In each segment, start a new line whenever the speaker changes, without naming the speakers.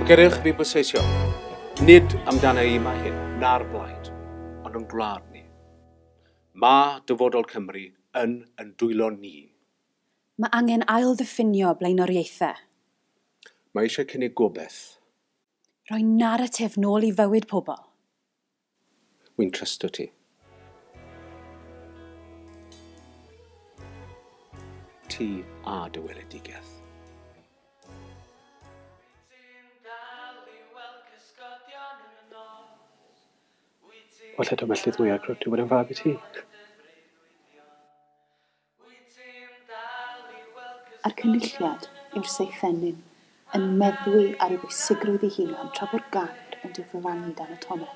Gadewch fi bwysleisio, nid amdana i mae hyn, na'r blaid, ond yn gwlad ni. Mae dyfodol Cymru yn dwylo ni.
Mae angen ail-ddiffinio blaenoriaethau.
Mae eisiau cynnig gobaith.
Rhoi naratif nôl i fywyd pobl.
Wy'n trysto ti. Ti a dy weledigaeth.
Falle taw melltith mwyaf crwt yw bod yn fab i ti.
A'r cynulliad yw'r seithenyn yn meddwi ar ei bwysigrwydd ei hunan tra bo'r gair yn diflannu dan y tonnau.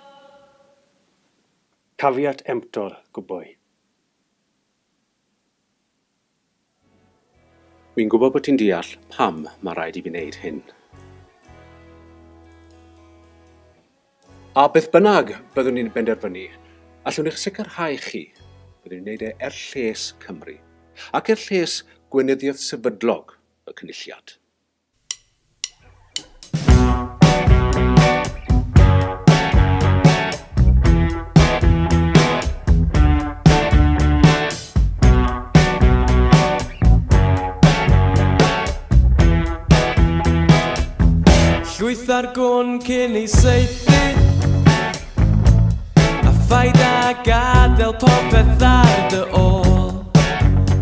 Caveat emptor, good boy.
Wy'n gwybod bod ti'n deall pam mae rhaid i fi wneud hyn. A beth bynnag byddwn ni'n benderfynu, allwn i'ch sicrhau chi, byddwn ni'n wneud e er lles Cymru, ac er lles gweinyddiaeth sefydlog y Cynulliad.
Llwyth ar gwn cyn ei saethu, a phaid â gadael popeth ar dy ôl,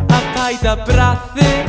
a paid â brathu.